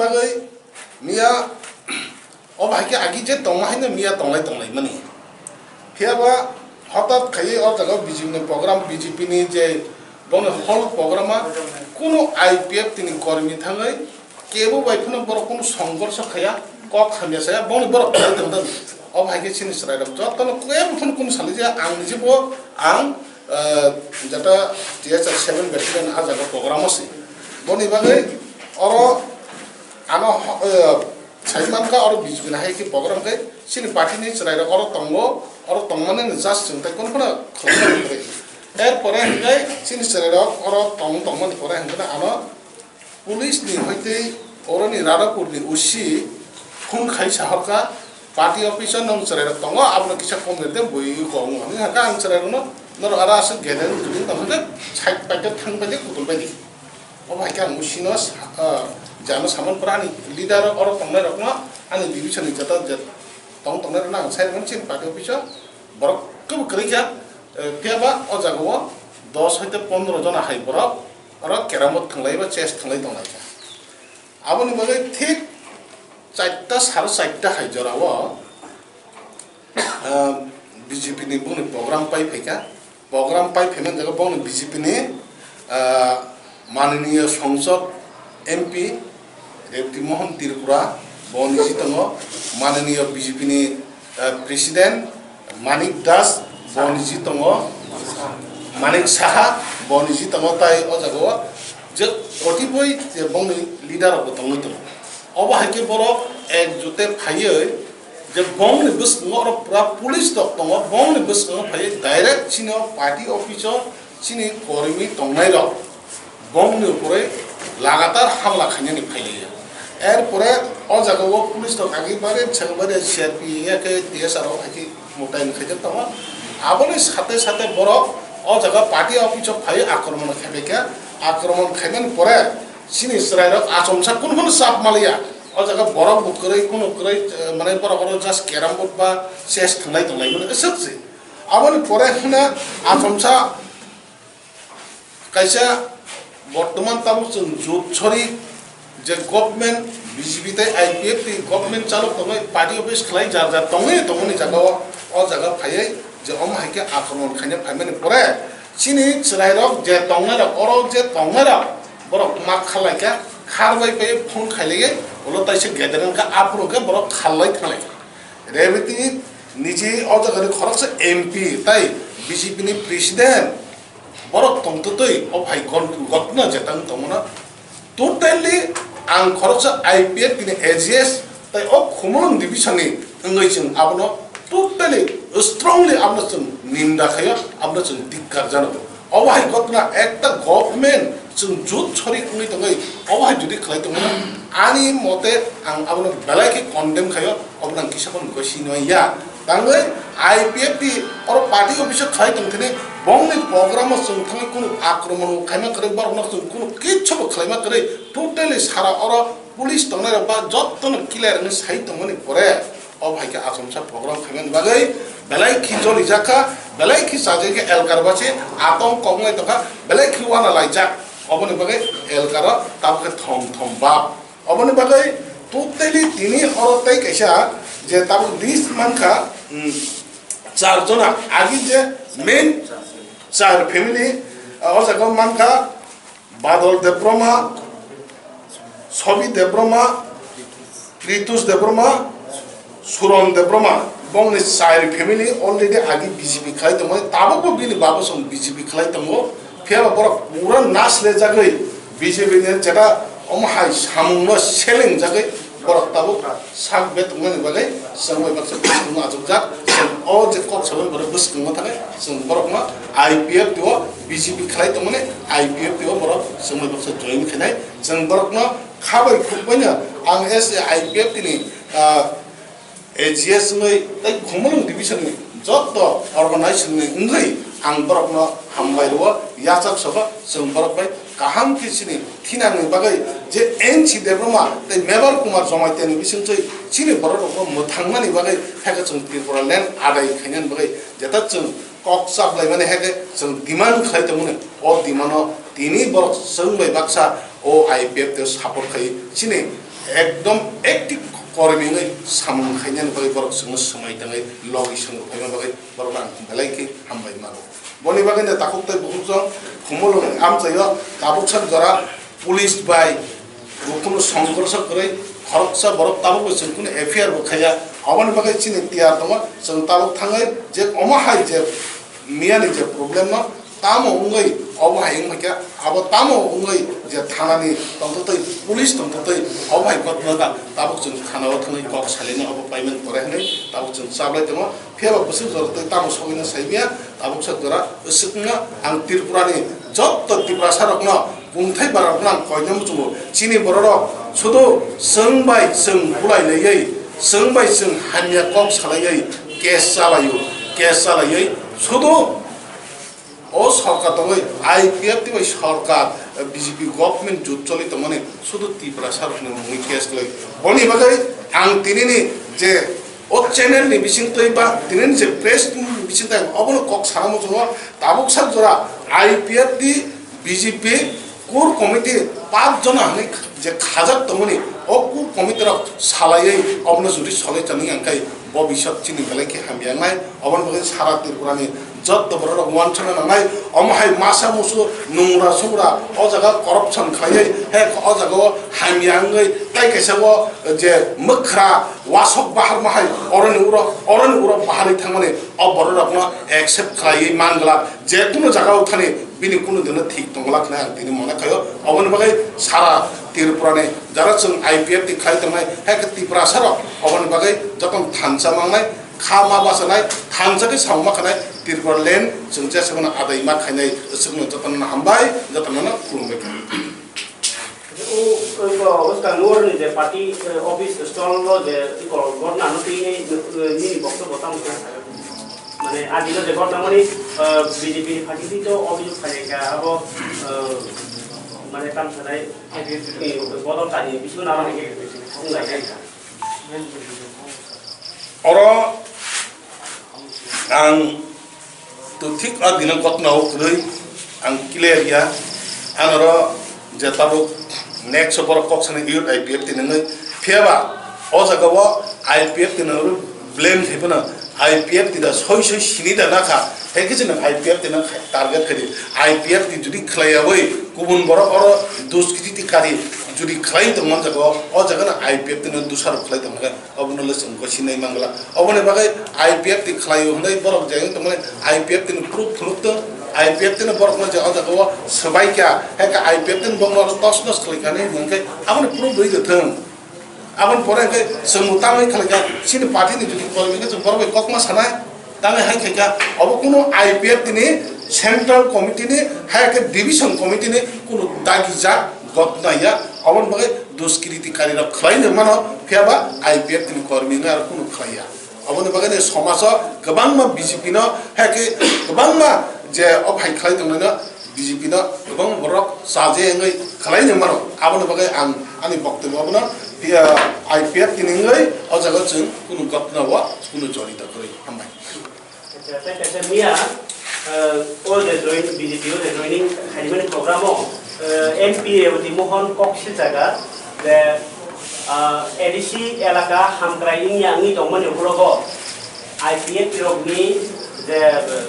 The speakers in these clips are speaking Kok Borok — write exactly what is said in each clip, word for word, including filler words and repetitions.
Bagwi miya o bahai khe agi je tongma haino miya tonglai tonglaimani. Phiya ba hotat khaiwi o jaga B J P ni program, B J P ni je boni hall program a kunu I P F T ni kormi thangwi kebo bai phano borok kunu songgorsho khaiya, kok hamya saya, boni borok khlai tongdon. O bahai khe chini chwrairok jotono kebo phano kunu salija, ang nijibo ang, eh, jeta T S R seven battalion a jaga program o se. Boni bagwi oro ano, eh, sai mankha oro B J P ni hai khe program khe chini party ni chwrairok oro tongo, oro tongmani just chwng tai kono kono khlai. Er pore hwnkhe chini chwrairok oro tong tongmani pore hwnkhe ano police ni hoite oroni Radhapur ni O C phone khai sahorkha, party office o nwng chwrairok tongo, abono kisa kom rwdi, bui kok wng. Hwnwi hwnkhe ang chwrairokno, norok aro aswk gathering tongkha, side pai khe thang pai khe kutul pai di. Obo hai khe ang O C no sa-, ah, jano samani pura ani leader oro tongnairokno, ani division ni joto je tong tongnairokno ang sai rwmani chini party office o borok kebo kwrwi kha, eh, phiya ba o jaga o dos hoite pondro jona hai borok oro keramot thwnglai ba chess thwnglai tonglaikha. Aboni bagwi thik charta, sare charta hai jorao, ah, B J P ni boni program pai phaikha. Program pai phaimani jaga boni B J P ni, ah, mananiya songsod M P Rebti Mohan Tripura, bo niji tongo, mananiya B J P ni, eh, President Manik Das, bo niji tongo, Manik Saha, bo niji tongo, tai o jaga o je kotiboi je bongni leader rok bo tongwi tongo. Obo hai khe borok ekjote phaiwi je bongni bwskango oro pura police rok tongo, bongni bwskango phaiwi direct chini o party office o chini kormi tongnai rok bongni upore lagatar hamla khainani phailaio. Erpore o jaga o police rok agi bare chwng bare C R P ya khe T S R rok hai khe motayen khaijak tongo. Aboni sate sate borok o jaga party office o phai akromon khaibaikha. Akromon khaimani pore chini chwrairok achomsa kunu phano chap maliya. O jaga borok bo kwrwi, kunu kwrwi, eh, mane borok oro just carrom board ba chess thwnglai tonglaimani aswk se. Aboni pore hwnkhe achomsa kaisa bortoman tabuk chwng jot sori je government B J P tei I P F T government chalok tongwi party office khlai jar jar tongwi tongmani jaga o, o jaga phaiwi je omo hai khe akromon khaina phaimani pore chini chwrairok je tongnairok oro je tongnairok borok ma khallaikha, kharbai phaiwi phone khailaigwi ulo taisa gathering kha aphuru khe borok khallai thanglaikha. Rebiti niji o jagani khoroksa M P tai B J P ni president borok tongtwtwi o phai gon-, gotna jetang tongmano totally ang khoroksa I P F T ni A G S tai o Khumulwng division ni wngwi chwng abono totally strongly abono chwng ninda khaio, abono chwng dikkar jano. Obo hai gotna ekta government chwng jot sori wngwi tongwi obo hai jodi khlai tongmano ani mote ang abono belai khe condemn khaio, obo nang kisa phano gosi nai ya. Tangwi I P F T oro party office o khlai tongthini bongni program o chwng thangwi kunu akromon khaima kwrwi borokno chwng kunu kichu bo khlaima kwrwi totally sara oro police tongnai rok ba jottono clear wngwi sai tongmani pore. O hai khe achomsa program khaimani bagwi belai khi joli jakha, belai khi chajak khe elkar basi atong koknai tongkha, belai khi wana laijak. Oboni bagwi elkaro tabuk khe thom thom bab. Oboni bagwi totally tini oro tei kaisa je tabuk list mankha, um, char jona agi je main char family, o jaga mankha Badal Debbarma, Sobi Debbarma, Kritus Debbarma, Suron Debbarma, bongni char family already agi B J P khlai tongo, tabukbo bini babo chwng B J P khlai tongo, phiyaba borok pura nash le jagwi B J P ni jeta omo hai samungno selengjagwi borok tabuk sak betongmani bagwi chwng bai baksa bisingno achukjak, chwng o je kok sabai borok bwskango thangwi chwng borokno I P F T o B J P khlai tongmani, I P F T o borok chwng bai baksa join khainai, chwng borokno khabai khukbaino ang S A I P F T ni, ah, A G S wngwi tei Khumulwng division ni joto organization ni wngwi ang borokno hambai rwo, yachak soba chwng borok bai kaham khe chini thinangni bagwi je N C Debbarma tei Mebar Kumar Jamatia ni bisingtwi chini borok rokno mwthangmani bagwi hakhe chwng Tripura land adai khainani bagwi jeta chwng kok chaplaimani hakhe chwng demand khlai tongmani, o demand o tini borok chwng bai baksa o I P F T o support khai chini Ekdom active kormi wngwi samung khainani bagwi borok chwngno swmai tangwi logi swngo phaima bagwi borokno ang belai khe hambai mano. Boni bagwi no takhuk tei bukhuk chwng Khumulwng amchaio tabuk sak jora police bai bo kunu songkorsa kwrwi khoroksa borok tabuk bai chwng kunu F I R bo khaiya. Aboni bagwi chini tiyar tongo, chwng tabuk thangwi je omo hai je miyani je problem no tamo wngwi obo hai wngkha, abo tamo wngwi je thanani tongthokgwi, police tongthokgwi, obo hai ghotna da tabuk chwng thana o thangwi kok salino obo payment pore hinwi tabuk chwng chablai tongo. Phiya ba bwswk jora tei tamo sogwino saimya, tabuk sak jora swkno ang Tripurani jotto Tiprasa rokno kungthai bara rokno ang koina muchungo. Chini bororok sudu chwng bai chwng bulai laiwi, chwng bai chwng hamya kok salaiwi case chalaio, case chalaiwi sudu o sorkar tongwi I P F T bai sorkar, B J P government jut choli tongmani sudu Tiprasa rokni mungwi case kwlai. Boni bagwi ang tinini je o channel ni bisingtwi ba tinini je press ni bisingtwi ang obono kok sana muchungo, tabuk sak jora I P F T, B J P, core committee paanch jona hinwi je khajak tongmani, o core committee rok salaiwi obono judi solai tongwi ang khai bobisot chini belai khe hamya wngnai. Oboni bagwi sara Tripura ni jotto borok rok uansukna nangnai, omo hai masa musu nungra sugra o jaga corruption khlaiwi he o jaga o hamya wngwi tai kaisa o je mwkhra wasok bahar ma hai oroni uro oroni uro baharwi thangmani o borok rokno accept khlaiwi man glak. Je kunu jaga o thani bini kunu dino thik tong glak hinwi ang tini mone khaio. Oboni bagwi sara Tripura ni jara chwng I P F T khlai tongnai hai khe Tiprasa rok oboni bagwi jotono thansa mangnai, kha ma bachanai, thansa khe samung ma khanai, Tripura land chwng je sabono adai ma khainai, chwngno jotono hambai, jotono khulumbai kha. O, o, o, swkang nuar ni je party, eh, office stall lo je, i kol gor na no twi ni, eh, nini bokto bo tamo khe. Mane, a dino je gor na mani, eh, B J P ni party twi to obhijog khaijak kha, abo, eh, mane, tam sanai, eh, bodol tani, bisingo na mani, wng lai kha. Oro ang to thik a dino ghotna o kwrwi ang clear ya. Ang oro je tabuk next o borok kok sani youth I P F T nangwi. Phiya ba o jaga o I P F T no blame khai phano I P F T da soi soi sini da nakha. Hai khe chini I P F T no target khai di. I P F T jodi khlai yawi kubun borok oro duskiti kari jodi khlai tongma jaga o, o jaga no I P F T no dusarop khlai tongma khe. Obono le chwng goi sinai mangla. Oboni bagwi I P F T khlaio hwnwi borok je wng tongmani I P F T ni proof phunuk tong. I P F T ni borokno je o jaga o swbai kha, hai khe I P F T ni borokno oro tos nos khlai kha hinwi hwn khe aboni proof rwi rwthwng. Aboni pore hwnkhe chwng bo tangwi khlai kha, chini party ni jodi koi hwnkhe chwng borok bai kokma sanai. Tangwi hai khe kha, obo kunu I P F T ni central committee ni hai khe division committee ni kunu dagijak ghotna ya. Oboni bagwi duskiriti kari rok khlai no mano, phiya ba I P F T ni kormi wngwi aro kunu khlai ya. Oboni bagwi ni somajo kwbangma B J P no, hai khe kwbangma je o phai khlai tongnai no B J P no kwbang borok chaje wngwi khlai no mano. Aboni bagwi ang ani boktobyo abono, phiya I P F T ni wngwi o jaga chwng kunu ghotna o kunu jorito kwrwi. Hambai. Acha, tei kaisa miya, eh, o je join, B J P o je joining khaimani program o, eh, M P Reboti Mohon kok siljaga je, ah, A D C elaka hamkrai wngya wngwi tongmani ukologo I P F T rokni je, eh,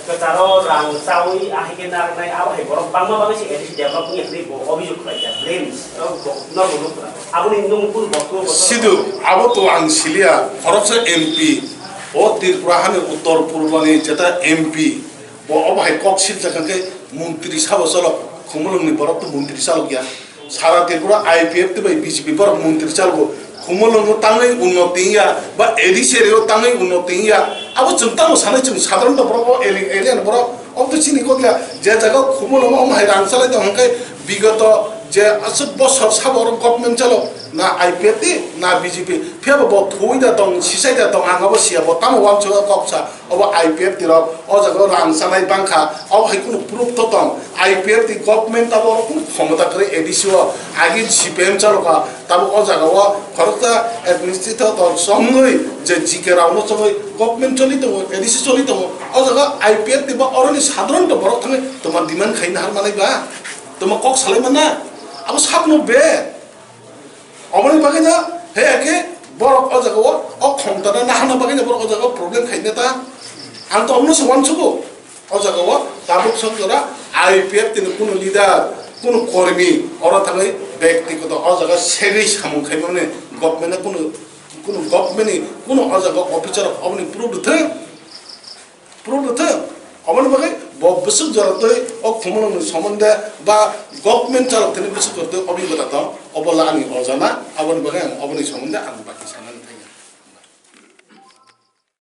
kwcharo rang chawi ahai khe narwknai abo hai borok bangma bagwi se A D C develop wngya hinwi bo obhijog khlaijak, blame, abo bo norok nukha. Aboni nwng kunu bo, kunu bo. Sidu, abo to ang siliya, khoroksa M P. O Tripura hani uttor purbo ni jeta M P, bo obo hai kok siljak hwnkhe montri sabo chalok, Khumulwng ni borok to montri chalok ya. Sara Tripura I P F T bai B J P borok montri chalogo. Khumulwng no tangwi unnoti wngya, ba A D C area o tangwi unnoti wngya. Abo chwng tamo sanai, chwng sadharon to borok o, alien borok. Obo to chini kok ya, je jaga o Khumulwng o omo hai rang chalai tong hwnkhe bigoto je aswk bosor sabo oro government chalo, na I P F T, na B J P, phiya bo bo thuwi da tong, sisai da tong, ang abo siya, bo tamo uansukha kok sa, obo I P F T rok o jaga o rang chanai bangkha, abo hai kunu proof to tong, I P F T government abo oro kunu khomota kwrwi A D C o, agi C P M chalo kha, tabuk o jaga o khoroksa administrator to chongwi je G K rok no chongwi government choli tongo, A D C choli tongo, o jaga I P F T ba oroni sadharon to borok thangwi tongma demand khai nahar manai ba? Tongma kok salai manna? Abo sakno be. Bagwino, he ake borok o jaga o, o khomtana nahana bagwino borok o jaga o problem khaina ta. Ang to omno se uansugo. O jaga o tabuk sok jora I P F tini kunu leader, kunu kormi, oro thangwi bektigoto o jaga segwi samung khaimani government kunu, kunu government ni kunu o jaga officer oboni proof rwthwng. Proof rwthwng, oboni bagwi bo bwswk jora twi o khumulwngni somonde ba government chaloktwini bwswk jora twi oboni gwdakno obo lani ojana, aboni bagwi ang oboni somonde ang baki sana.